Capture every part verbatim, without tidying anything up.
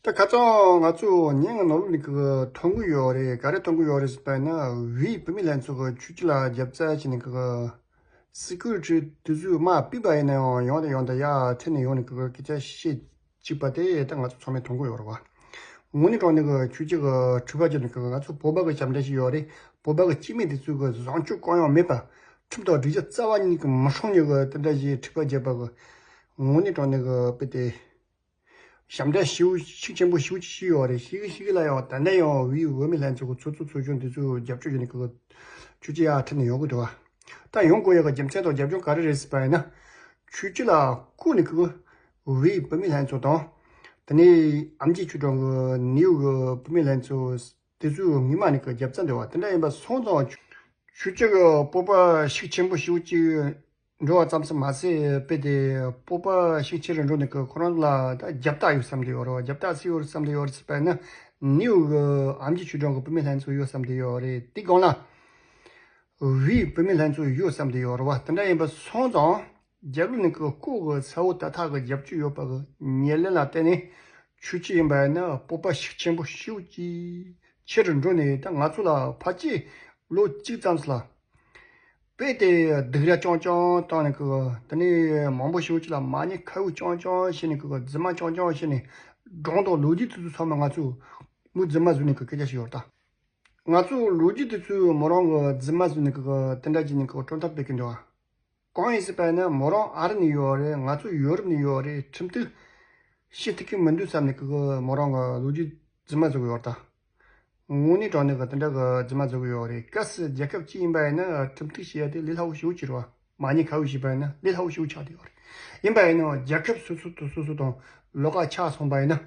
ཁ་སང་ང་ཚོ་ཉིན་ནོར་ལུག་ནི་གི་ཐོན་གི་ཡོད་རེད། ག་རེ་ཐོན་གི་ཡོད་རེད་ཟེར་བ་ན། བོད་བུད་མེད་ལྷན་ཚོགས་ཀྱི་ཆོས་སྤྱི་ལ་རྒྱབ་རྩ་བྱས་ནས་གི་སི་ཀུ་རི་ཊི་དེ་ཚོས་དམག་སྤུས་པ་ཡིན་ན་ཡང་ཡང་དང་ཡང་དུ་ཡར་ཁྲིད་ནས་ཡོང་ནས་གི་སྐད་ཆ་བཤད་ཅིག་པ་དེ་ད་ང་ཚོ་ཚང་མས་མཐོང་གི་ཡོད་རེད་བ། དངོས་གནས་དྲང་གནས་ཀྱི་ཆོས་སྤྱི་གི་འཁྲུག་པ་བརྒྱབ་ནས་ཀྱི་ང་ཚོ་བོད་པ་གི་ཞབས་འདྲེན་ཞིག་ཡོད་རེད། བོད་པ་གི་སྐྱེ་དམན་དེ་ཚོའི་གི་བཟང་སྤྱོད་གང་ཡང་མེད་པ། ཁྲིམས་དང་སྒྲིག་གཞི་རྩ་བ་ཉིད་ཀྱིས་མི་སྲུང་མཁན་གྱི་དེ་འདྲ་ཞིག་འཁྲུག་པ་བརྒྱབ་པ་གི། དངོས་གནས་དྲང་གནས་ཀྱི་དཔེ་དེ་ཞབས་འདྲེན་ཞེ་པོ་ཤུགས་ཆེན་པོ་ཞེ་པོ་ཅིག་ཞིག་ཡོད་རེད། ཞིག་ཞིག་ལ་ཡང་ད་ལྟ་ཡང་བོད་བུད་མེད་ལྷན་ཚོགས་ཀྱི་ཚོགས་གཙོ་ཚོགས་གཞོན་དེ་ཚོས་རྒྱབ་སྐྱོར་བྱས་ནས་ཀྱི་ཆོས་སྤྱི་ཡར་ཁྲིད་ནས་ཡོང་གི་འདུག་བ། ད་ཡོང་དགོས་ཡག་གི་རྒྱུ་མཚན་དང་རྒྱབ་ལྗོངས་ག་རེ་རེད་ཟེར་བ་ཡིན་ན། ཆོས་སྤྱི་ལ་བཀུག་ནས་ཀྱི་བོད་བུད་མེད་ལྷན་ཚོགས་དང་། དེ་ནས་ཨེམ་ཆི་ཆོས་སྒྲོན་གྱི་ནིའུ་ཡོག་གི་བུད་མེད་ལྷན་ཚོགས་དེ་ཚོའི་སྔོན་མ་ནས་ཀྱི་རྒྱབ་རྩ་འདྲ་བ་དེ་འདྲ་ཡིན་པ་སོང་ཙང་། ཆོས་སྤྱི་གི་སྤོབས་པ་ཤུགས་ཆེན་པོ་ཞེ་པོ་ཅིག་འགྲོ་བ་ཙམ་ཞིག་མ་ཟད། དཔེ་དེ་སྤོབས་པ་ཤུགས་ཆེ་རུ་འགྲོ་ནས་ཀྱི་ཁོ་རང་ལ་ད་རྒྱབ་རྟགས་ཡོད་བསམ་གྱི་ཡོད་རེད་བ། རྒྱབ་རྟགས་སུ་ཡོད་བསམ་གྱི་ཡོད་རེད་ཟེར་བ་ཡིན་ན། ནིའུ་ཡོག་གི་ཨེམ་ཆི་ཆོས་སྒྲོན་གྱི་བུད་མེད་ལྷན་ཚོགས་ཡོད་བསམ་གྱི་ཡོད་རེད། དེའི་སྒང་ལ་བོད་བུད་མེད་ལྷན་ཚོགས་ཡོད་བསམ་གྱི་ཡོད་རེད་བ། དེ་འདྲ་ཡིན་པ་སོང་ཙང་། རྒྱབ་ལོགས་ནས་ཀྱི་ལྐོག་གི་ཚ་བོ་ད་ཐག་གི་རྒྱབ་སྐྱོར་ཡོད་པ་གི་ཉེར་ལེན་ལ་བརྟེན་ནས། ཆོས་སྤྱི་ཡིན་པ་ཡིན་ན་སྤོབས་པ་ཤུགས་ཆེན་པོ་ཞེ་པོ་ཅིག་ཆེ་རུ་འགྲོ་ནས། ད་ང་ཚོ་ལ་ཕལ་ཆེར་ལོ་གཅིག་ཙམ་ཞིག་ལ་དཔེ་དེ་སྡུག་ར་རྐྱང་རྐྱང་བཏང་ནས་ཀྱི། དེ་ནས་མང་པོ་ཞེ་པོ་ཅིག་ལ་མ་ཉེས་ཁ་གཡོགས་རྐྱང་རྐྱང་བྱས་ནས་ཀྱི། རྫུན་མ་རྐྱང་རྐྱང་བྱས་ནས། སྒྲུང་དང་ལོ་རྒྱུས་དེ་ཚོ་ཚང་མ་ང་ཚོས་མོས་རྫུན་མ་བཟོས་ནས་ཀྱི་སྐད་ཆ་བཤད་ཡོད་རེད་ད། ང་ཚོས་ལོ་རྒྱུས་དེ་ཚོས་མོ་རང་གི་རྫུན་མ་བཟོས་ནས་ཀྱི་དེ་འདྲ་བྱས་ནས་ཀྱི་སྤྲོད་ཐབས་སྤེལ་གྱི་འདུག་བ། གང་ཡིན་ཟེར་བ་ཡིན་ན། མོ་རང་ཨ་རི་ནས་ཡོད་རེད། ང་ཚོ་ཡོ་རོབ་ནས་ཡོད་རེད། ཁྲིམས་གཏུག་བྱེད་ཐུབ་ཀྱི་མི་འདུག་བསམ་ནས་ཀྱི་མོ་རང་གི་ལོ་རྒྱུས་རྫུན་མ་བཟོ་གི་ཡོད་རེད་ད། དངོས་གནས་དྲང་གནས་ཀྱི་དེ་འདྲ་གི་རྫུན་མ་བཟོ་གི་ཡོད་རེད། གལ་སྲིད་རྒྱལ་ཁབ་གཅིག་ཡིན་པ་ཡིན་ན་ཁྲིམས་གཏུག་བྱེད་ཡ་དེ་ལས་སླ་བོ་ཞེ་པོ་ཅིག་རེད་བ། མ་ཉེས་ཁ་གཡོགས་བྱས་པ་ཡིན་ན་ལས་སླ་བོ་ཞེ་པོ་ཆགས་བསྡད་ཡོད་རེད། ཡིན་པ་ཡིན་ནའང་རྒྱལ་ཁབ་སོ་སོ་དང་སོ་སོ་དང་ལོགས་ཀ་ཆགས་སོང་པ་ཡིན་ན།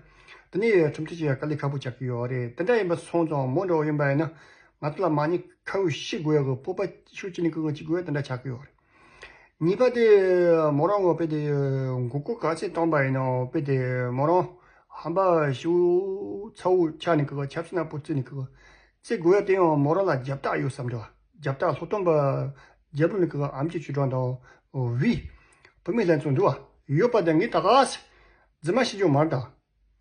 དེ་ནས་ཁྲིམས་གཏུག་བྱེད་ཡ་དཀའ་ལས་ཁག་པོ་ཆགས་ཀྱི་ཡོད་རེད། དེ་འདྲ་ཡིན་པ་སོང་ཙང་མོ་འདྲ་བོ་ཡིན་པ་ཡིན་ན། ང་ཚོ་ལ་མ་ཉེས་ཁ་གཡོགས་བྱེད་དགོས་ཡ་གི་སྤོབས་པ་ཤུགས་ཆེ་ནས་ཀྱི་བྱེད་དགོས་ཡ་དེ་འདྲ་ཆགས་ཀྱི་ཡོད་རེད། གཉིས་པ་དེ། མོ་རང་གི་དཔེ་དེ་མགོ་སྐོར་ག་ཚད་བཏང་པ་ཡིན་ནའང་དཔེ་དེ་མོ་རང་ཧམ་པ་ཞེ་པོ་ཚ་བོ་ཆགས་ནས་ཀྱི་ཆབ་སྲིད་ནང་སྤོ་རྩིས་ནས་ཀྱི་རྩེ་དགོས་ཡ་དེ་ཡང་མོ་རང་ལ་རྒྱབ་རྟགས་ཡོད་བསམ་འདུག་བ། རྒྱབ་རྟགས་ལྷག་དོན་པ་རྒྱབ་ལོགས་ནས་ཀྱི་ཨེམ་ཆི་ཆོས་སྒྲོན་དང་བོད་བུད་མེད་ལྷན་ཚོགས་འདུག་བ། ཡོད་པ་དེ་ངས་ད་ག་རྫུན་མ་བཤད་རྒྱུ་མ་རེད་ད།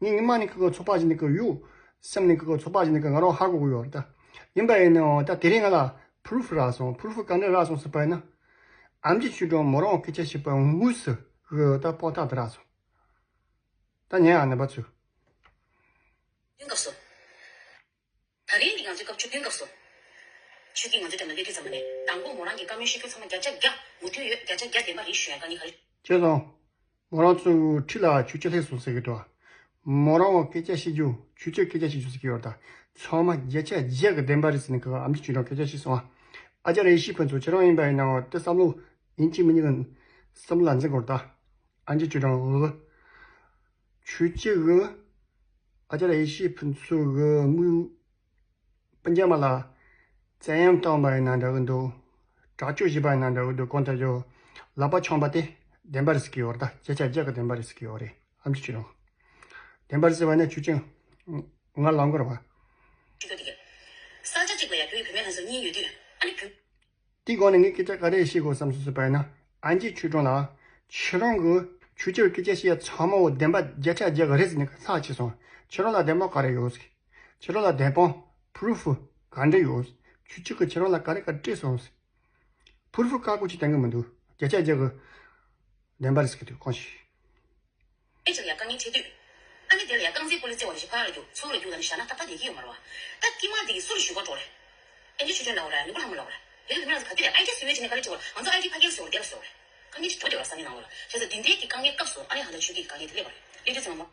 ངས་སྔོན་མ་ནས་ཀྱི་ཚོད་དཔག་བྱས་ནས་ཀྱི་ཡོད་སེམས་ནས་ཀྱི་ཚོད་དཔག་བྱས་ནས་ཀྱི་ང་རང་ཧ་གོ་གི་ཡོད་རེད་ད། ཡིན་པ་ཡིན་ནའང་ད་དེ་རིང་ང་ལ་པུ་རུ་ཧྥུ་རག་སོང་། པུ་རུ་ཧྥུ་ག་འདྲ་རག་སོང་ཟེར་བ་ཡིན་ན། ཨེམ་ཆི་ཆོས་སྒྲོན་མོ་རང་སྐད་ཆ་བཤད་པ་དངོས་སུ་གི་ད་དཔང་རྟགས་དེ་རག་སོང་། ད་ཉན་ཨ་ནི་པ་ཚོས། དུས་སྐབས་སུ། ད་རིང་འདི་ང་ཚོའི་སྐབས་བཅུ་བདུན་སྐབས་སུ། ཆོས་ཀྱིས་ང་ཚོའི་འགྲམ་ལ་སླེབས་དུས་ཙམ་པ་ནས་དང་པོ་མོ་རང་གི་བཀའ་མོལ་བཤད་རྒྱུ་ཚང་མ་བརྒྱ་ཆ་བརྒྱ་མུ་མཐུད་ཡོད། བརྒྱ་ཆ་བརྒྱ་བདེན་པ་རེད་ཞུ་ཡ་དཀའ་ངལ་ག་རེ། ཅེས་དང་། མོ་རང་ཚོའི་འཁྲིས་ལ་ཆོས་སྤྱི་སླེབས་སོང་ཟེར་གི་འདུག་མོ་རང་ལ་སྐད་ཆ་བཤད་རྒྱུ། ཆོས་སྤྱིར་སྐད་ཆ་བཤད་རྒྱུ་ཟེར་གི་ཡོད་རེད་ད། ཚང་མ་བརྒྱ་ཆ་བརྒྱ་གི་བདེན་པ་རེད་ཟེར་ནས་ཁ་ཁ་ཨེམ་ཆི་ཆོས་སྒྲོན་སྐད་ཆ་བཤད་སོང་ཨ། ཨ་ཅག་རེ་ཤི་ཕུན་ཚོགས་ཁྱེད་རང་ཡིན་པ་ཡིན་ནའང་དེ་བསམ་བློ་ཡིན་གཅིག་མིན་གཉིས་ཀྱི་བསམ་བློ་ལ་འཛིན་དགོས་རེད་ད། ཨེམ་ཆི་ཆོས་སྒྲོན་གི་ཆོས་སྤྱི་གི་ཨ་ཅག་རེ་ཤི་ཕུན་ཚོགས་གི་དམིགས། སྤུན་ཀྱག་མ་ལ་བཙན་གཡེམ་བཏང་བ་ཡིན་ན་འདྲ་གི་འདུག་དྲག་སྤྱོད་བྱས་པ་ཡིན་ན་འདྲ་གི་འདུག་གང་ལྟར་ཀྱང་ལག་པ་འཆང་བ་དེ་བདེན་པ་རེད་ཟེར་གི་ཡོད་རེད་ད། བརྒྱ་ཆ་བརྒྱ་གི་བདེན་པ་རེད་ཟེར་གི་ཡོད་རེད། ཨེམ་ཆི་ཆོས་སྒྲོན། བདེན་པ་རེད་ཟེར་བ་ནི་ཆོས་སྤྱི་ང་ལངས་དགོས་རེད་བ། ས་ཆ་གཅིག་ལ་ཡ་བོད་ཡིག་བུད་མེད་ལྷན་ཚོགས་གཉིས་ཡོད་དུས་ཨ་ནི་བུ། དེའི་སྒང་ནས་ངས་སྐད་ཆ་ག་རེ་བཤད་དགོས་བསམ་སོང་ཟེར་བ་ཡིན་ན། ཨེམ་ཆི་ཆོས་སྒྲོན་ལགས། ཁྱེད་རང་གི་ཆོས་སྤྱིར་སྐད་ཆ་བཤད་ཡ་ཚང་མ་བོ་བདེན་པ་བརྒྱ་ཆ་བརྒྱ་གི་རེད་ཟེར་ནས་ལྷག་བྱས་སོང་། ཁྱེད་རང་ལ་བདེན་དཔང་ག་རེ་ཡོད་ཟེར། ཁྱེད་རང་ལ་བདེན་དཔང་པུ་རུ་ཧྥུ་ག་འདྲ་ཡོད་ཟེར། ཆོས་སྤྱི་གིས་ཁྱེད་རང་ལ་ག་རེ་ག་རེ་སྤྲད་སོང་ཟེར། པུ་རུ་ཧྥུ་བཀག་འགོག་ཅིག་བསྟན་གི་མི་འདུག་བརྒྱ་ཆ་བརྒྱ་གི་བདེན་པ་རེད་ཟེར་གི་འདུག་གང་ཞིག་དེ་ཅིག་ལ་ཡ་དཀའ་ངལ་འཕྲད་དུས། ཨ་ནི་དེ་ལ་ཡ་རྐང་རྩེད་སྤོ་ལོ་རྩེ་བ་ཞིག་ཕར་ལ་རྒྱུག་ཚུར་ལ་རྒྱུག་ལ་ནི་བཞག་ན་ཏག་ཏག་བསྡད་ཀྱི་ཡོད་མ་རེད་བ། ད་དཀྱིལ་མ་དེ་གི་སུ་ལ་ཞུ་ག་འགྲོ་རེད། ཨེ་ཅེ་ཆོས་སྒྲོན་ལབ་རེད། ནོར་བུ་ལྷ་མོ་ལབ་རེད། དེ་ནི་བུད་མེད་ལ་ག་དུས་ལ་ཨའི་ཌི་སུ་ཡོད་ཅེ་ནས་ག་རེ་དྲི་བ་རེད། ང་ཚོ་ཨའི་ཌི་ཕ་གིར་སུ་ཡོད་རེད། དེ་ལ་སུ་ཡོད་རེད། དཀའ་ངལ་ཅིག་འགྲོ་དེ་བ་ས་གནས་ནང་ལ་བྱས་ཙང་འདི་འདྲའི་གི་དཀའ་ངལ་སྐབས་སུ་ཨ་ནི་ཧ་ད་ཆོས་སྐྱིད་ཀྱི་དཀའ་ངལ་དེ་སླེབས་པ་རེད། སླེབས་དུས་ཚང་མ།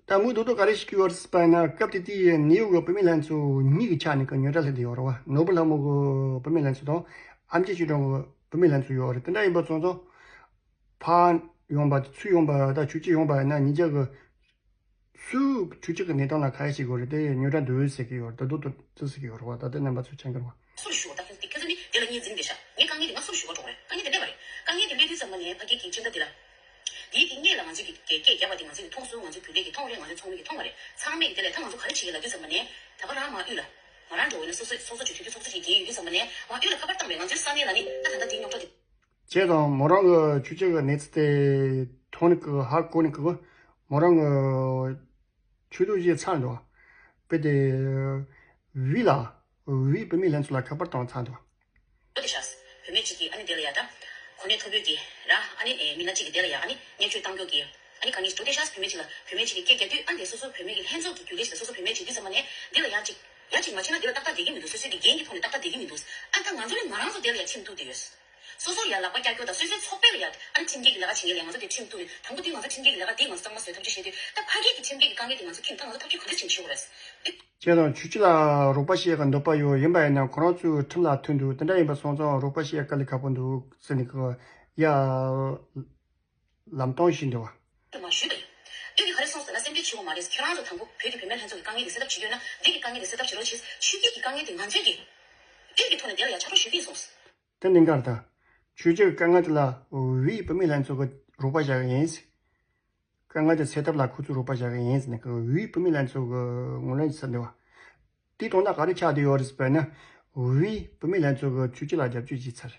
ད་མུ་མཐུད་དུ་ག་རེ་ཞིག་ཡོད་རེད་ཟེར་བ་ཡིན་ན། སྐབས་དེ་དུས་ནིའུ་ཡོག་གི་བུད་མེད་ལྷན་ཚོགས་གཉིས་ཀྱི་ཆ་ནས་ཀྱི་ཉོ་གྲྭ་སླེབས་བསྡད་ཡོད་རེད་བ། ནོར་བུ་ལྷ་མོ་གི་བུད་མེད་ལྷན་ཚོགས་དང་ཨེམ་ཆི་ཆོས་སྒྲོན་གི་བུད་མེད་ལྷན་ཚོགས་ཡོད་རེད། དེ་འདྲ་ཡིན་པ་སོང་ཙང་། ཕར་ཡོང་པ་ཚུར་ཡོང་པ་དང་ཆོས་སྐྱིད་ཡོང་པ་ཡིན་ན་གཉིས་ཆ་གི་སུ་ཆོས་སྐྱིད་ཀྱི་གནས་སྟངས་ལ་ག་རེ་བྱེད་དགོས་རེད། དེ་ཉོ་གྲྭ་འདུག་ཟེར་གི་ཡོད་རེད། ད་དུང་དུ་ཟེར་གི་ཡོད་རེད་བ། ད་ལྟ་རྣམ་པ་ཚོས་མཁྱེན་གི་རེད་བ། སུ་ལ་ཞུ་བ་ད་ཁྱོད་དེ་ཁྱོད་ཚོ་ནི་དེ་ལ་གཉིས་འཛིན་བསྡད་ཤག་ངའི་དཀའ་ངལ་དེ་ང་སུ་ལ་ཞུ་ག་འགྲོ་རེད། དཀའ་ངལ་དེ་སླེབས་པ་རེད། དཀའ་ངལ་དེ་སླེབས་དུས་ཙམ་པ་ནས་ཕ་གིའི་གི་སྤྱི་ཟླ་འདི་ལ། དེའི་གི་སྔས་ལ་ང་ཚོས་གི་གི་སྐད་རྒྱབ་པ་དེ་ང་ཚོས་གི་མཐོང་སོང་། ང་ཚོའི་བུ་ལས་གི་མཐོང་རེད། ང་ཚོའི་ཚོགས་མི་གི་མཐོང་བ་རེད། ཚང་མས་གི་དེ་ལ་ད་ང་ཚོ་ག་རེ་བྱེད་གི་ལབ་དུས་ཙམ་པ་ནས་ད་ག་རང་མ་དབུས་ལ། ང་རང་འགྲོ་འོས་ན་སོ་སོ་སོ་སོ་ཆོས་དུས་ཚོགས་གཙོ་ཞིག་འགན་ཡོད་དུས་ཙམ་པ་ནས་ང་དབུས་ལ་ཁ་པར་བཏང་རེད། ང་ཚོའི་ས་གནས་ལ་ནི་ད་ད་ལྟ་དེའི་རྙོག་དྲ་དེ། བྱས་ཙང་མོ་རང་གི་ཆོས་སྐྱིད་གི་གནས་ཚུལ་དེ་མཐོང་ནས་གི་ཧ་གོ་ནས་གི་མོ་རང་གི་ཆོས་དོན་བྱས་ཚར་འདུག་དཔེ་དེ་བི་ལ་བིའི་བུད་མེད་ལྷན་ཚོགས་ལ་ཁ་པར་བཏང་ཚར་འདུག་ལོ་དེ་ཤག་བུད་མེད་ཅིག་གིས་ཨ་ནི་དེ་ལ་ཡ་ད། གོ་གནས་མཐོ་པོའི་གི་ར་ཨ་ནི་ཨེ་མི་སྣ་གཅིག་གིས་དེ་ལ་ཡ་ཨ་ནི་བརྙས་བཅོས་བཏང་རྒྱུ་གི་ཨ་ནི་དཀའ་ངལ་ཞིག་འགྲོ་བསྡད་ཤག་བུད་མེད་ཅིག་ལ་བུད་མེད་ཅིག་གིས་སྐད་རྒྱག་དུས་ཨ་ནི་དེ་སོ་སོ་བུད་མེད་ཀྱི་ལྷན་ཚོགས་ཀྱི་རྒྱུན་ལས་ཞིག་དང་སོ་སོ་བུད་མེད་ཅིག་དུས་ཙམ་པ་ནས་དེ་ལ་ཡ་ཅིག་ཡ་ཅིག་མ་བྱས་ན་དེ་ལ་ཏག་ཏག་བསྡད་ཀྱི་མི་འདུག་སོ་སོའི་གི་འགན་གྱི་ཐོག་ནས་ཏག་ཏག་བསྡད་ཀྱི་མི་འདུག་ཨ་ད་ང་ཚོ་ནི་ང་རང་ཚོ་དེ་ལ་ཡ་ཁྲིམས་གཏུག་བསྡད་ཡོད། སོ་སོར་ཡ་ལག་པ་བཀྱག་རྒྱུ་དང་སོ་སོའི་ཚོགས་པའི་ལ་ཡ་ཨ་ནི་ཁྲིམས་འགལ་གྱི་ལས་ཀ་བྱེད་མཁན་ལ་ཡ་ང་ཚོ་དེ་ཁྲིམས་གཏུག་ནས་དང་པོ་དེ་ང་ཚོ་ཁྲིམས་འགལ་གྱི་ལས་ཀ་དེ་ང་ཚོ་གཙང་མ་བཟོས་ཐབས་ཅིག་བྱེད་དུས་ད་ཕ་གི་གི་ཁྲིམས་འགལ་གྱི་དཀའ་ངལ་དེ་ང་ཚོ་ཁྱིམ་ད་ང་ཚོ་ཐབས་ཇུས་ག་འདྲ་ཞིག་བྱེད་དགོས་རེད། ཁྱེད་རང་ཆོས་སྤྱི་ལ་རོགས་པ་བྱེད་ཀྱི་འདོད་པ་ཡོད། ཡིན་པ་ཡིན་ན་ཁོ་རང་ཚོའི་ཁྲིམས་ལ་མཐུན་འདུག་དེ་འདྲ་ཡིན་པ་སོང་ཙང་རོགས་པ་བྱེད་དཀའ་ལས་ཁག་པོ་འདུག་ཟེར་ནས་ཀྱི་ཡ་ལམ་སྟོན་ཞུས་འདུག་བ། དུ་མ་ཞུས་པ་ཡིན། དུས་ཀྱི་ག་རེ་སོང་ཟེར་ན་སེམས་ཁྲལ་བྱེད་དགོས་མ་རེད། ཁྱེད་རང་ཚོ་དང་པོ་བོད་ཀྱི་བུད་མེད་ལྷན་ཚོགས་ཀྱི་དཀའ་ངལ་དེ་སེལ་ཐབས་བྱེད་ཀྱི་ཡོད་ན་འདི་གི་དཀའ་ངལ་དེ་སེལ་ཐབས་བྱེད་རོགས་བྱེད། ཆོས་བརྒྱུད་ཀྱི་དཀའ་ངལ་དེ་ང་ཚོས་ཀྱི་དུས་ཀྱི་ཐོག་ནས་དེ་ལ་ཡ་ཕྱག་རོགས་ཞུ་གི་ཡིན་གསུངས། དེ་འདི་འགར་དང་། ཆོས་བརྒྱུད་ཀྱི་དཀའ་ངལ་དེ་ལ་བོད་ཀྱི་བུད་མེད་ལྷན་ཚོགས་ཀྱི་རོགས་པ་བྱ་གི་ཡིན། དཀའ་ངལ་དེ་སེལ་ཐབས་ལ་ཁོ་ཚོས་རོགས་པ་བྱ་གི་ཡིན་ཟེར་ནས་ཀྱི་བོད་བུད་མེད་ལྷན་ཚོགས་ཀྱི་ངོས་ལེན་ཟེར་འདུག་བ། དེའི་དོན་དག་ག་རེ་ཆགས་བསྡད་ཡོད་རེད་ཟེར་བ་ན། བོད་བུད་མེད་ལྷན་ཚོགས་ཀྱིས་ཆོས་བརྒྱུད་ལ་རྒྱབ་སྐྱོར་བྱས་ཚར།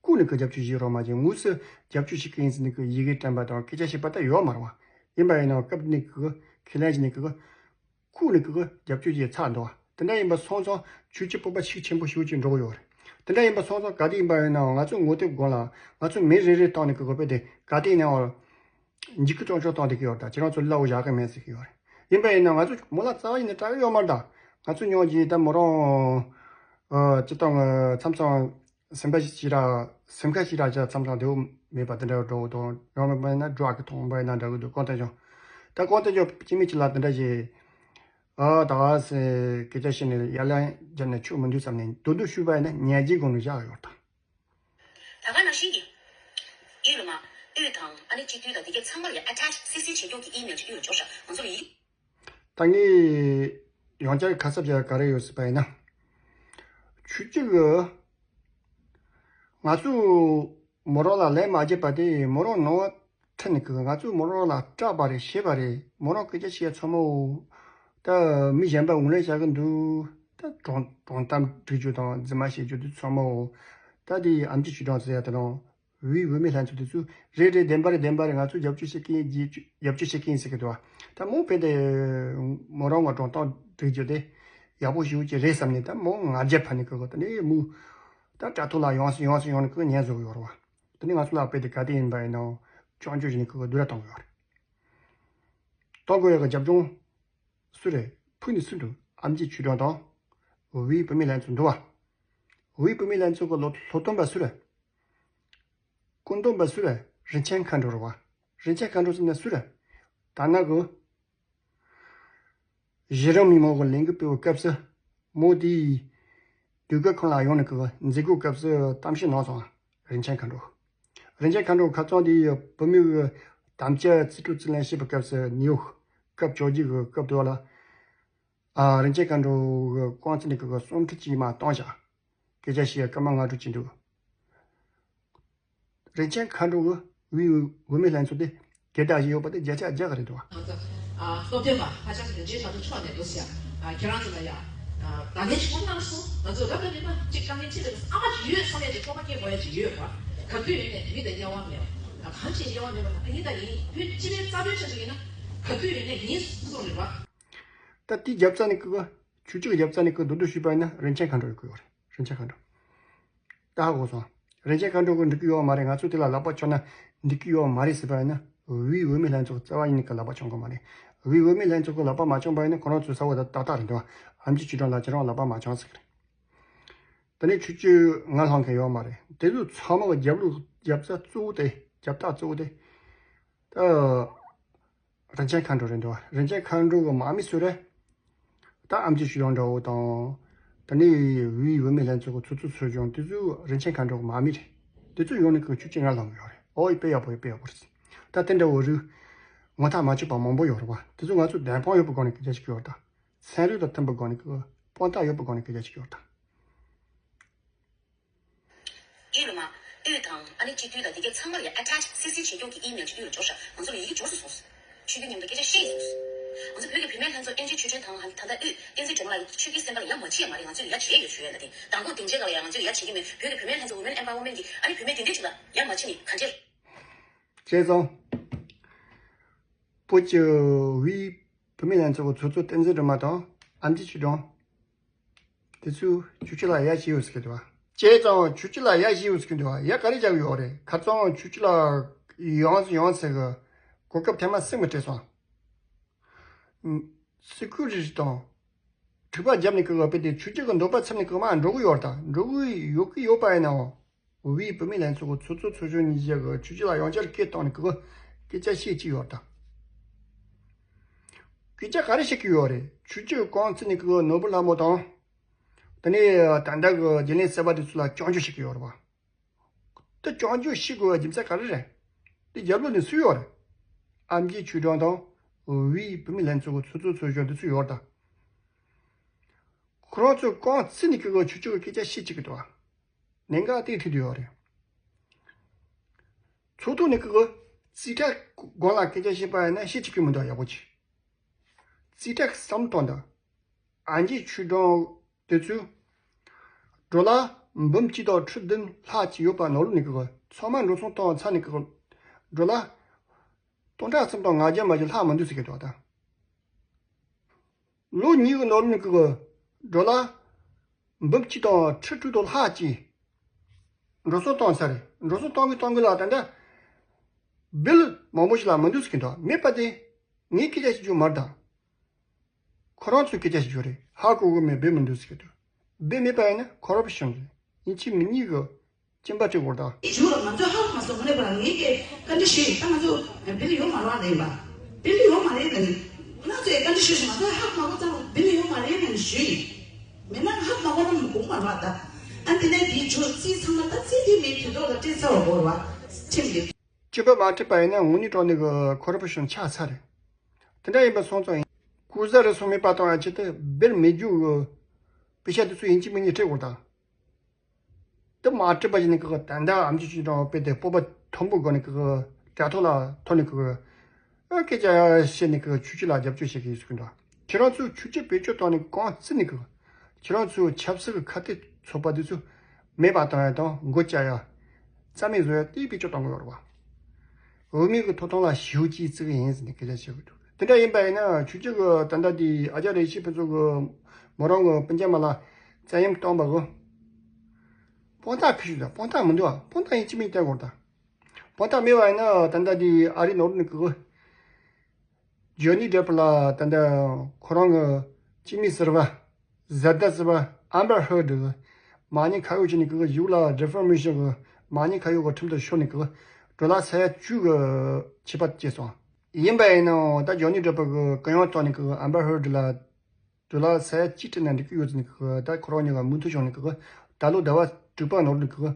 ལྐོག་ནས་ཀྱི་རྒྱབ་སྐྱོར་བྱེད་རོགས་མ་བྱས། དངོས་སུ་རྒྱབ་སྐྱོར་བྱེད་ཀྱི་ཡིན་ཟེར་ནས་ཀྱི་ཡི་གེ་བཀྲམ་པ་དང་སྐད་ཆ་བཤད་པ་ད་ཡོད་མ་རེད་བ། ཡིན་པ་ཡིན་ནའང་སྐབས་ནས་ཀྱི་ཁས་ལེན་བྱས་ནས་ཀྱི་ལྐོག་ནས་ཀྱི་རྒྱབ་སྐྱོར་བྱས་ཚར་འདུག་བ། དེ་འདྲ་ཡིན་པ་སོང་ཙང་ཆོས་བརྒྱུད་སྤོབས་པ་ཤུགས་ཆེན་པོ་ཞེ་པོ་ཅིག་འགྲོ་གི་ཡོད་རེད། དེ་འདྲ་ཡིན་པ་སོང་ཙང་ག་དུས་ཡིན་པ་ཡིན་ནའང་ང་ཚོ་ངོ་དེབ་སྒང་ལ་ང་ཚོ་མི་རེ་རེ་བཏང་ནས་ཀྱི་དགོས་པ་དེ་ག་དུས་ཡིན་ནའང་འཇིགས་སྐུལ་སྐྱོན་བརྗོད་བཏང་བསྡད་ཀྱི་ཡོད་རེད། ད་ཁྱེད་རང་ཚོ་གླ་འོ་བཞག་གི་མེད་ཟེར་གྱི་ཡོད་རེད། ཡིན་པ་ཡིན་ན་ང་ཚོ་མོ་ལ་རྩ་བ་ཡིན་ན་དྲག་གི་ཡོད་མ་རེད། ད་ང་ཚོ་ཉོན་གྱི་ད་མོ་རང་ཨ་སྤྱིར་བཏང་མཚམས་མཚམས་སེམས་ཁ་ཞིག་ར་སེམས་ཁ་ཞིག་ར་ཅག་མཚམས་མཚམས་བདེ་བོ་མེད་པ་དེ་འདྲ་འགྲོ་གི་འདུག་ཡང་མིན་པ་ཡིན་ན་སྒྲོག་གི་མཐོང་བ་ཡིན་ན་འདྲ་གི་འདུག་གང་ལྟར་ཀྱང་ད་གང་ལྟར་ཀྱང་སྐྱེ་མི་གཅིག་ལ་དེ་འདྲ་ཞིག་ཨ་ད་ག་སེ་སྐད་ཆ་བཤད་ནས་ཡར་ལན་རྒྱབ་ནས་ཆོག་མི་འདུག་བསམ་ནས་མདོར་བསྡུས་ཞུས་པ་ཡིན་ན་ཉལ་རྗེས་དགོངས་ནས་བཞག་ཡོད་དང་། ད་ག་ནང་བཞིན་གྱི། ཨི་ལ་མ། ཨུ་དང་ཨ་ནི་སྤྱི་འཐུས་དང་དེ་གའི་ཚང་མར་ཡང་ཨ་ཊེཆ་སི་སི་བྱེད་རྒྱུ་གི་ཨི་མེལ་ཅིག་ཨུ་ལ་འབྱོར་ཤག་ང་ཚོ་ལ་ཡིག་ད་ངས་ཡང་བསྐྱར་ཁ་གསབ་བྱ་ག་རེ་ཡོད་ཟེར་བ་ཡིན་ན། ཆོས་བརྒྱུད་ཀྱི་ང་ཚོ་མོ་རང་ལ་ལན་མ་བརྒྱབ་པ་དེ་མོ་རང་ནང་ཁྲིད་ནས་ཀྱི་ང་ཚོས་མོ་རང་ལ་སྐྲག་པ་རེད་ཤེས་པ་རེད། མོ་རང་སྐད་ཆ་བཤད་ཚང་མ་འོ། ད་མི་གཞན་པ་ངོས་ལེན་བྱ་གི་འདུག་ད་གྲོང་གྲོང་གཏམ་སྒྲིག་རྒྱུ་དང་རྫུན་མ་བཤད་རྒྱུ་དེ་ཚང་མ་འོ། ད་དེ་ཨེམ་ཆི་ཆོས་སྒྲོན་ཟེར་ཡ་དེ་རང་བོད་བུད་མེད་ལྷན་ཚོགས་དེ་ཚོས་རེད་རེད་བདེན་པ་རེད་བདེན་པ་རེད། ང་ཚོས་རྒྱབ་སྐྱོར་བྱེད་ཀྱི་ཡིན། རྒྱབ་སྐྱོར་བྱེད་ཀྱི་ཡིན་ཟེར་གི་འདུག་ད་མོ་ཕེ་དེ་མོ་རང་ངོ་གྲོང་གཏམ་སྒྲིག་རྒྱུ་དེ་ཡག་པོ་ཞེ་པོ་ཅིག་རེད་བསམ་ནས་ད་མོ་ང་རྒྱལ་ཕ་ནས་ཀི་གི་ད་ནས་མོ་ད་དྲ་ཐོག་ལ་ཡོང་སོང་ཡོང་སོང་ཡོང་ནས་ཀི་ཉན་བཟོ་གི་ཡོད་རེད་བ། དེ་ནས་ང་ཚོ་ལ་དཔེ་དེ་ག་དེ་ཡིན་པ་ཡིན་ནའང་སྐྱོན་བརྗོད་བྱས་ནས་ཁོ་གི་བསྡུར་ར་གཏོང་གི་ཡོད་རེད། གཏོང་དགོས་ཡག་གི་རྒྱབ་ལྗོངས་སུ་རེད། ཕུགས་ནས་སུ་འདུག་ཨེམ་ཆི་ཆོས་སྒྲོན་དང་། བོད་བུད་མེད་ལྷན་ཚོགས་འདུག་བ། བོད་བུད་མེད་ལྷན་ཚོགས་ཀྱི་སློབ་སློབ་སྟོན་པ་སུ་རེད། བཀོད་འདོམས་པ་སུ་རེད། རིན་ཆེན་མཁའ་འགྲོ་རེད་བ། རིན་ཆེན་མཁའ་འགྲོ་ཟེར་ན་སུ་རེད། ད་ནང་གི་གཞི་རིམ་མི་མང་གི་ལས་འགུལ་སྤེལ་བའི་སྐབས་སུ་མོ་དེའི་ཟློས་གར་ཁང་ལ་ཡོང་ནས་ཀྱི་མཛད་སྒོའི་སྐབས་སུ་གཏམ་བཤད་གནང་སོང་། རིན་ཆེན་མཁའ་འགྲོ། རིན་ཆེན་མཁའ་འགྲོ་ཁ་རྩང་དེ་བུད་མེད་ཀྱི་དམ་བཅའ་རྩིས་སྤྲོད་རྩིས་ལེན་བྱེད་པའི་སྐབས་སུ་ནིའུ་ཡོག་སྐབས་བཅོ་བརྒྱད་ཀྱི་སྐབས་དེ་བ་ལ། ཨ་རིན་ཆེན་མཁའ་འགྲོ་གི་རྐང་རྩེད་ནས་ཀྱི་གསུང་འཕྲིན་ཅིག་མར་བཏང་བཞག་སྐད་ཆ་བཤད་སྐར་མ་ལྔ་དྲུག་ཅིག་འདུག་རིན་ཆེན་མཁའ་འགྲོ་གི་བོད་བུད་མེད་ལྷན་ཚོགས་དེ་གེ་ད་ཞིག་ཡོད་པ་དེ་བརྒྱ་ཆ་བརྒྱ་གི་རེད་འདུག་ང་ཚོ་ཨ་སློབ་སྟོན་པ་ཧ་ཅང་གི་རིན་ཆེན་ལགས་ཚོ་མཆོག་ནས་འདུག་ཟེར། ཨ་ཁྱེད་རང་ཚོ་ལ་ཡ་ཨ་བརྡ་ལན་ཞིག་གནང་སོང་། ང་ཚོ་རབ་ཏུ་རིམ་པ་གཅིག་དཀའ་ངལ་ཅི་འདྲ་ཨ་མ་ཅིག་ཡོད་བསམ་ཡ་ཅིག་སྤོབས་པ་སྐྱེ་དགོས་ཡ་ཅིག་ཡོད་པ། ག་དུས་ཡིན་ནས་མི་དང་དབྱེ་བ་མེད་པ། ཨ་གང་ཅིག་དབྱེ་བ་མེད་པ་དང་ཨ་ཡིན་དང་ཡིན་བོད་སྤྱི་པའི་རྩ་དོན་ཆ་ཅིག་ཡིན་ན་ག་དུས་ཡིན་ནས་ཡིན་གསུང་རེད་པ། ད་དེའི་རྒྱབ་རྩ་ནས་ཀི་གི་ཆོས་ཕྱོགས་རྒྱབ་རྩ་ནས་ཀི་མདོར་བསྡུས་ཞུས་པ་ཡིན་ན་རིན་ཆེན་མཁའ་འགྲོ་ཡོད་ཀི་ཡོད་རེད། རིན་ཆེན་མཁའ་འགྲོ། ད་ཧ་གོ་སོང་། རིན་ཆེན་མཁའ་འགྲོ་གི་འགྲིག་གི་ཡོད་མ་རེད། ང་ཚོ་དེ་ལ་ལག་པ་འཆང་ན་འགྲིག་གི་ཡོད་མ་རེད་ཟེར་བ་ཡིན་ན་བོད་བུད་མེད་ལྷན་ཚོགས་རྩ་བ་ཉིད་ནས་ཀི་ལག་པ་འཆང་གི་མ་རེད། བོད་བུད་མེད་ལྷན་ཚོགས་ཀྱི་ལག་པ་མ་འཆང་པ་ཡིན་ན་ཁོ་རང་ཚོའི་ས་བོ་ད་ཏག་ཏག་རེད་འདུག་ཨེམ་ཆི་ཆོས་སྒྲོན་ལགས་ཁྱེད་རང་ལག་པ་མ་འཆང་ཟེར་གི་རེད། དེ་ནས་ཆོས་ཕྱོགས་ང་ལྷང་མཁན་ཡོད་མ་རེད། དེ་ཚོ་ཚང་མ་གི་རྒྱབ་ལོགས་རྒྱབ་རྩ་གཙོ་བོ་དེ་རྒྱབ་རྟགས་གཙོ་བོ་དེ། ད། རིན་ཆེན་མཁའ་འགྲོ་རེད་འདུག་རིན་ཆེན་མཁའ་འགྲོ་གི་དམག་མི་ཚོ་རེད། ད་ཨེམ་ཆི་ཆོས་སྒྲོན་འདྲ་བོ་དང་། དེ་ནས་བོད་བུད་མེད་ལྷན་ཚོགས་ཀྱི་ཚོགས་གཙོ་ཚོས་ཀྱང་དེ་ཚོ་རིན་ཆེན་མཁའ་འགྲོ་གི་དམག་མི་རེད། དེ་ཚོ་ཡོང་ནས་ཀྱི་ཆོས་ཕྱོགས་ང་ལྷང་གི་ཡོད་རེད། ཨོ་ཡི་དཔེ་ཡག་པོ་ཡི་དཔེ་ཡག་པོ་རེད། ད་དེ་འདྲ་བོ་རིགས་ངོ་ཐག་མ་ཆོད་པ་མང་པོ་ཡོད་རེད་བ། དེ་ཚོ་ང་ཚོ་བདེན་དཔང་ཡོད་པའི་སྒོ་ནས་སྐད་ཆ་ཞིག་ཡོད་ད། ཚན་རིག་དང་མཐུན་པའི་སྒོ་ནས་ཀྱི་དཔང་རྟགས་ཡོད་པའི་སྒོ་ནས་སྐད་ཆ་ཞིག་ཡོད་ད། ཨི་ལ་མ། ཨུ་དང་ཨ་ནི་སྤྱི་འཐུས་དང་དེ་གའི་ཚང་མར་ཡང་ཨ་ཊེཆ་སི་སི་བྱེད་རྒྱུ་གི་ཨི་མེལ་ཅིག་ཨུ་ལ་འབྱོར་ཤག་ང་ཚོ་ལ་ཡི་གེ་འབྱོར་སོང་སོང་། ཆོས་བརྒྱུད་མཉམ་དུ་སྐད་ཆ་བཤད་སོང་། ང་ཚོ་བོད་ཀྱི་བུད་མེད་ལྷན་ཚོགས་ཨེན་ཇི་ཆོས་སྒྲོན་དང་ད་ལྟ་ཨུ་བསྟན་འཛིན་སྒྲོལ་མ་ལགས་ཀྱི་ཆོས་བརྒྱུད་སེམས་པ་ལ་ཡ་མ་བྱེད་ཡ་མ་རེད། ང་ཚོས་ཡ་བྱེད་ཡ་ཡོད་ཞུ་ཡ་ལ་དེ་དང་པོ་སྡིངས་ཆའི་སྒང་ལ་ཡ་ང་ཚོས་ཡ་བྱེད་ཀྱི་མེད། བོད་ཀྱི་བུད་མེད་ལྷན་ཚོགས་Women Empowerment གི་ཨ་ནི་བུད་མེད་དེ་འདྲས་ཅིག་ལ་ཡ་མ་བྱེད་ནི་ག་འདྲས། བྱས་ཙང་། བོད་ཀྱི་བི། བུད་མེད་ལྷན་ཚོགས་ཀྱི་ཚོགས་གཙོ་བསྟན་འཛིན་སྒྲོལ་མ་དང་ཨེམ་ཆི་ཆོས་སྒྲོན། དེ་ཚོས་ཆོས་སྤྱི་ལ་ཡ་བྱས་ཡོད་ཟེར་གི་འདུག་བ། བྱས་ཙང་ཆོས་སྤྱི་ལ་ཡ་བྱས་ཡོད་ཟེར་གི་འདུག་བ། ཡ་ག་རེ་བྱ་གི་ཡོད་རེད། ཁ་རྩང་ཆོས་སྤྱི་ལ་ཡོང་ཡོང་ཟེར་གི་གོ་སྐབས་ཐེངས་མ་གསུམ་མ་སྤྲད་སོང་། སི་ཁུ་རི་ཊི་དང་། འཁྲུག་པ་བརྒྱབ་ནས་ཀི་གི་དཔེ་དེ་ཆོས་སྤྱི་གི་འདོད་པ་ཚིམ་ནས་ཀི་མར་འགྲོ་གི་ཡོད་ད། འགྲོ་གི་ཡོད་ཀི་ཡོད་པ་ཡིན་ནའང་། བོད་པའི་བུད་མེད་ལྷན་ཚོགས་ཀྱི་ཚོགས་གཙོ་ཚོགས་གཞོན་གཉིས་ཀྱིས་ཆོས་སྤྱི་ལ་ཡང་བསྐྱར་སྐད་བཏང་ནས་ཀི་གི་སྐད་ཆ་བཤད་ཀྱི་ཡོད་ད། སྐད་ཆ་ག་རེ་བཤད་ཀྱི་ཡོད་རེད། ཆོས་སྤྱི་གི་རྐང་བཙུགས་ནས་ཀི་གི་ནོར་བུ་ལྷ་མོ་དང་། དེ་ནས་ད་ལྟ་གི་རྒྱུན་ལས་གསར་པ་དེ་ཚོ་ལ་སྐྱོན་བརྗོད་བྱེད་ཀྱི་ཡོད་རེད་བ། དེ་སྐྱོན་བརྗོད་བྱེད་དགོས་པའི་རྒྱུ་མཚན་ག་རེ་རེད། དེ་རྒྱབ་ལོགས་ནས་སུ་ཡོད་རེད། ཨེམ་ཆི་ཆོས་སྒྲོན་དང་། བོད་པའི་བུད་མེད་ལྷན་ཚོགས་ཀྱི་ཚོགས་གཙོ་ཚོགས་གཞོན་དེ་ཚོ་ཡོད་ད། ཁོ་རང་ཚོའི་རྐང་བཙུགས་ནས་ཀི་གི་ཆོས་སྤྱི་གི་སྐད་ཆ་བཤད་ཀྱི་འདུག་བ། གནད་འགག་དེ་འཕྲད་དུ་ཡོད་རེད། ཚོགས་ཐོག་ནས་ཀི་གི་རྩིས་ཁྲ་སྒང་ལ་སྐད་ཆ་བཤད་པ་ཡིན་ན་བཤད་ཀྱི་མི་འདུག་ཡག་པོ་ཅིག་རྩིས་ཁྲ་གསུམ་བཏང་འདུག་ཨེམ་ཆི་ཆོས་སྒྲོན་དེ་ཚོས། ཌོ་ལར་འབུམ་གཅིག་དང་ཁྲི་བདུན་ལྷག་ཅིག་ཡོད་པ་ནང་ལོགས་ནས་ཀི་གི་ཚང་མ་འགྲོ་སོང་བཏང་ཚར་ནས་ཀི་གི་ཌོ་ལར་སྟོང་ཕྲག་གསུམ་དང་ལྔ་བརྒྱ་མ་གཏོགས་ལྷག་མི་འདུག་ཟེར་གི་འདུག་ད། ལོ་གཉིས་ཀྱི་ནང་ལོགས་ནས་ཀི་གི་ཌོ་ལར་འབུམ་གཅིག་དང་ཁྲི་དྲུག་དང་ལྷག་ཅིག་འགྲོ་སོང་བཏང་ཚར་རེད། འགྲོ་སོང་བཏང་གི་བཏང་གི་ལ་ད་ལྟ་བིལ་མང་པོ་ཞིག་ལ་མི་འདུག་ཟེར་གི་འདུག་མེད་པ་དེ་ངས་སྐད་ཆ་བཤད་རྒྱུ་མ་རེད་ད། ཁོ་རང་ཚོས་སྐད་ཆ་བཤད་རྒྱུ་རེད། ཧ་གོ་གི་མེད། བིལ་མི་འདུག་ཟེར་གི་འདུག་བིལ་མེད་པ་ཡིན་ན་ཁོ་རབ་ཤོན་རེད། ཡིན་གཅིག་མིན་གཉིས་གི་སྐྱིན་པ་སྤྲད་དགོས་ད། ཇུ་ལ་ང་ཚོས་ཧ་གོ་མ་སོང་། དངོས་གནས་པ་ལ་ངས་ཀྱི་བཀའ་འདྲི་ཞུས་ཡིན། ད་ང་ཚོ་བིལ་ཡོད་མ་རེད་པ། ཡིན་པ་བིལ་ཡོད་མ་རེད་ལ། ང་ཚོས་བཀའ་འདྲི་ཞུས་ཤིང་ང་ཚོས་ཧ་གོ་མ་གོ་ཙང་བིལ་ཡོད་མ་རེད་ལ་ཞུས་ཡིན། མེད་ན་ཧ་གོ་མ་གོ་ན་མི་དགོངས་པ་རེད་པ། ད་ཨ་དེ་ནས་དེའི་ཇུ་རྩིས་ཚང་མ་ད་རྩིས་དེ་མིའི་དུས་ཐོག་ལ་སྤྲད་ཚར་བ་དགོས་རེད་པ། ཁྲིམས་ཀྱི། སྤྱི་པ་མ་ཁྲིད་པ་ཡིན་ན་དངོས་གནས་དྲང་གནས་ཀྱི་ཁོ་རབ་ཤོན་ཆགས་ཚར་རེད། དེ་འདྲ་ཡིན་པ་སོང་ཙང་ཡིན། སྐུ་གཟུགས་རེ་ཟུང་མེད་པ་དང་ཡང་ཆེད་དུ་བིལ་མེད་རྒྱུ་གི་དཔེ་ཆ་དེ་ཚོ་ཡིན་གཅིག་མིན་གཉིས་སྤྲད་དགོས་དང་། དེ་མ་སྤྲད་པ་ཡིན་ན་ཀི་གི་ད་ལྟ་ཨེམ་ཆི་ཆོས་སྒྲོན་དཔེ་དེ་སྤོབས་པ་མཐོན་པོ་སྒོ་ནས་ཀི་གི་དྲ་ཐོག་ལ་ཐོན་ནས་ཀི་གི་ཨ་སྐད་ཆ་བཤད་ནས་ཀི་གི་ཆོས་སྤྱི་ལ་རྒྱབ་སྐྱོར་བྱེད་ཀྱི་ཡོད་ཟེར་གི་འདུག་ཁྱེད་རང་ཚོས་ཆོས་སྤྱི་བེད་སྤྱོད་བཏང་ནས་རྐང་བཙུགས་ནས་ཀི་གི་ཁྱེད་རང་ཚོའི་ཆབ་སྲིད་ཀྱི་ཁ་གཏད་ཚོགས་པ་དེ་ཚོ་མེད་པ་བཏང་ཡ་དང་མགོ་བཅག་ཡ། རྩ་མེད་བཟོ་ཡ་དེ་བེད་སྤྱོད་གཏོང་གི་ཡོད་རེད་པ། འོས་མི་གི་ཐོབ་ཐང་ལ་ཞེ་པོ་ཅིག་བརྩི་གི་ཡིན་ཟེར་ནས་སྐད་ཆ་བཤད་གི་འདུག་དེ་འདྲ་ཡིན་པ་ཡིན་ན་ཆོས་སྤྱི་གི་ད་ལྟ་དེ་ཨ་ཅག་རེ་ཞིག་ཕུན་ཚོགས་གི་མོ་རང་གི་སྤུན་ཀྱག་མ་ལ་བཙན་གཡེམ་བཏང་པ་གི་དཔང་རྟགས་ཕུལ་ཞུ་དང་། དཔང་རྟགས་མི་འདུག་ཨ། དཔང་རྟགས་ཡིན་གཅིག་མིན་གཉིས་བསྟན་དགོས་དང་། དཔང་རྟགས་མེད་པ་ཡིན་ན་ད་ལྟ་དེ་ཨ་རིའི་ནང་ལོགས་ནས་གི་ཇོ་ནི་ཌེབ་ལ་ད་ལྟ་ཁོ་རང་གི་སྐྱེ་དམན་ཟུར་པ། གཟའ་ཟླ་ཟུར་པ་ཨམ་བར་ཧར་ཌི་གི་མ་ཉེས་ཁ་གཡོགས་བྱས་ནས་གི་གཞུག་ལ་ཌི་ཕེ་མེ་ཤན་གི་མ་ཉེས་ཁ་གཡོགས་གི་ཁྲིམས་ཐོག་ཤོར་ནས་གི་ཌོ་ལར་ས་ཡ་བཅུ་གི་ཆད་པ་བཅད་སོང་། ཡིན་པ་ཡིན་ནའང་ད་ཇོ་ནི་ཌེབ་གི་གུ་ཡངས་བཏང་ནས་གི་ཨམ་བར་ཧར་ཌི་ལ་ཌོ་ལར་ས་ཡ་གཅིག་སྤྲད་ན་འགྲིག་གི་ཡོད་ཟེར་ནས་གི་ད་ཁོ་རང་གཉིས་ཀ་མོས་མཐུན་བྱུང་ནས་གི་ད་ལོ་ཟླ་བ་དྲུག་པ་ནང་ལོགས་གི་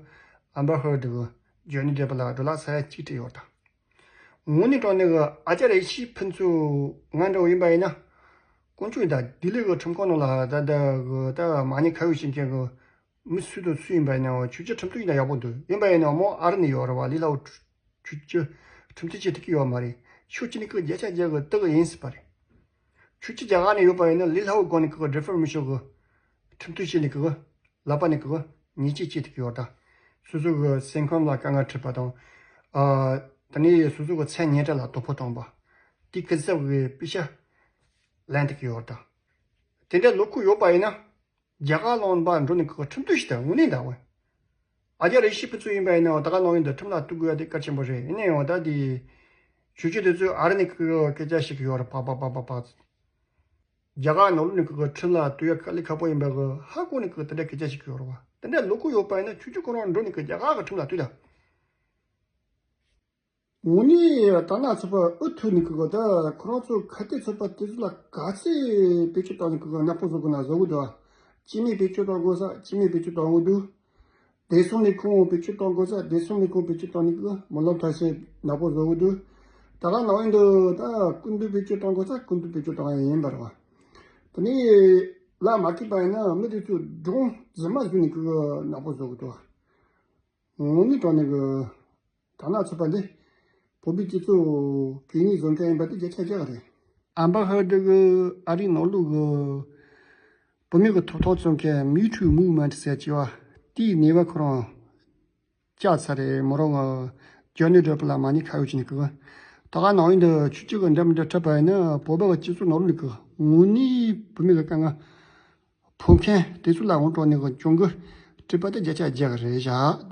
ཨམ་བར་ཧར་ཌི་གི་ཇོ་ནི་ཌེབ་ལ་ཌོ་ལར་ས་ཡ་གཅིག་སྤྲད་ཡོད་ད། དངོས་གནས་དྲང་གནས་ཀྱི་ཨ་ཅག་རེ་ཞིག་ཕུན་ཚོགས་ང་འདྲ་བོ་ཡིན་པ་ཡིན་ན། དཀོན་མཆོག་ཡིན་ད། ལྡི་ལི་གི་ཁྲིམས་ཁང་ནང་ལ་ད་ལྟ་གི་ད་མ་ཉེས་ཁ་གཡོགས་བྱེད་མཁན་གྱི་མི་སུ་དང་སུ་ཡིན་པ་ཡིན་ནའང་ཆོས་སྤྱི་ཁྲིམས་གཏུག་ཡིན་ན་ཡག་པོ་འདུག་ཡིན་པ་ཡིན་ནའང་མོ་ཨ་རི་ནས་ཡོད་རེད་བ། ལི་ལའོ་ཆོས་སྤྱི་ཁྲིམས་གཏུག་བྱེད་ཐུབ་ཀྱི་ཡོད་མ་རེད། ཕྱོགས་གཅིག་ནས་ཀྱི་བརྒྱ་ཆ་བརྒྱ་གི་སྟག་ཡིན་སྲིད་པ་རེད། ཆོས་སྤྱི་རྒྱ་གར་ནས་ཡོད་པ་ཡིན་ན་ལི་ལའོ་སྒང་ནས་ཀྱི་ཌི་ཕེ་མེ་ཤན་གྱི་ཁྲིམས་གཏུག་བྱས་ནས་ཀྱི། ལག་པ་ནས་ཀྱི་ཉེས་ཆད་བཅད་ཐུབ་ཀྱི་ཡོད་ད། སོ་སོ་གི་སེམས་ཁམས་ལ་དཀའ་ངལ་འཕྲད་པ་དང་། ཨ། ད་ནི་སོ་སོ་གི་མཚན་སྙན་གྲགས་ལ་དོ་ཕོག་བཏང་པ། དེ་གུན་གསབ་ཀྱི་པེ་ཤ་ལེན་ཐུབ་ཀྱི་ཡོད་ད། དེ་འདྲ་ལོ་ཁུག་ཡོད་པ་ཡིན་ན། རྒྱ་གར་ལུང་པ་འགྲོ་ནས་ཀྱི་ཁྲིམས་གཏུག་ཞིག་ད་དངོས་གནས་ད་བས། ཨ་ཅག་རེ་ཞིག་ཕུན་ཚོགས་ཡིན་པ་ཡིན་ན་ད་ག་ནང་ཡིན་དུ་ཁྲིམས་ལ་གཏུག་དགོས་ཡ་དེ་གལ་ཆེན་པོ་རེད། ཡིན་ན་ཡང་ད་དེ་ཆོས་སྤྱི་དེ་ཚོས་ཨ་རི་ནས་ཀྱི་སྐད་ཆ་བཤད་ཀྱི་ཡོད་རེད། པག་པག་པག་པག་པག་རྒྱ་གར་ནང་ལོགས་ནས་ཀྱི་ཁྲིམས་ལ་གཏུག་ཡ་དཀའ་ལས་ཁག་པོ་ཡིན་པ་གི་ཧ་གོ་ནས་ཀྱི་དེ་འདྲ་སྐད་ཆ་བཤད་ཀྱི་ཡོད་རེད་བ། དེ་འདྲ་ལོ་ཁུག་ཡོད་པ་ཡིན་ན་ཆོས་སྤྱི་ཁོ་རང་འགྲོ་ནས་ཀྱི་རྒྱ་གར་གྱི་ཁྲིམས་ལ་གཏུག་ད། དངོས་གནས་ད་ན་ཚོད་པ་ཨུ་ཐུག་ནས་ཀྱི་ད་ཁོ་རང་ཚོ་ཁ་གཏད་ཚོད་པ་དེ་ཚོ་ལ་ག་ཚད་བེད་སྤྱོད་བཏང་ནས་ཀྱི་ནག་པོ་བཟོ་དགོས་ན་བཟོ་གི་འདུག་སྐྱེ་དམན་བེད་སྤྱོད་གཏོང་དགོས་ས་སྐྱེ་དམན་བེད་སྤྱོད་གཏོང་གི་འདུག་བདེ་སྲུང་ལས་ཁུངས་བེད་སྤྱོད་གཏོང་དགོས་ས་བདེ་སྲུང་ལས་ཁུངས་བེད་སྤྱོད་གཏོང་ནས་ཀྱི་སྨོན་ལམ་མཐར་ཕྱིན་ནག་པོ་བཟོ་གི་འདུག་ད་ག་ནང་བཞིན་དུ་ད་སྐུ་མདུན་བེད་སྤྱོད་གཏོང་དགོས་ས་སྐུ་མདུན་བེད་སྤྱོད་གཏོང་ཡ་ཡིན་པ་རེད་བ། དེ་ནས་ལ་མ་ཁེལ་པ་ཡིན་ན་མི་དེ་ཚོ་སྒྲུང་རྫུན་མ་བཟོས་ནས་ཀྱི་ནག་པོ་བཟོ་གི་འདུག་དངོས་གནས་དྲང་གནས་ཀྱི་ད་ན་ཚོད་པ་འདི་བོད་པའི་སྤྱི་ཚོགས་གད་སྙིགས་བཟོ་མཁན་ཡིན་པ་དེ་བརྒྱ་ཆ་བརྒྱ་རེད། ཨམ་བར་ཧར་ཌི་གི་ཨ་རིའི་ནང་ལོགས་གི་བུད་མེད་ཀྱི་ཐོབ་ཐང་རྩོད་མཁན་མི་ཊུ་མུ་མེན་ཊི་ཟེར་གྱི་བ་དེའི་ནུས་པ་ཁོ་རང་བཅག་ཚར་རེད། མོ་རང་ཇོ་ནི་ཌེབ་ལ་མ་ཉེས་ཁ་གཡོགས་བྱས་ནས་ཀྱི་ ད་ག་ནང་བཞིན་དུ་ཆོས་བརྒྱུད་ཀྱི་འདྲ་མི་འདྲ་འཁྲབ་པ་ཡིན་ན་བོད་པ་གི་སྤྱི་ཚོགས་ནང་ལོགས་ཀྱི་དངོས་གནས་བུད་མེད་ཀྱི་དཀའ་ངལ་ཕོག་མཁན་དེ་ཚོ་ལ་དབང་དྲག་ནས་གི་གྱོང་གུན་སྤྲད་པ་དེ་བརྒྱ་ཆ་བརྒྱ་རེད་བཞག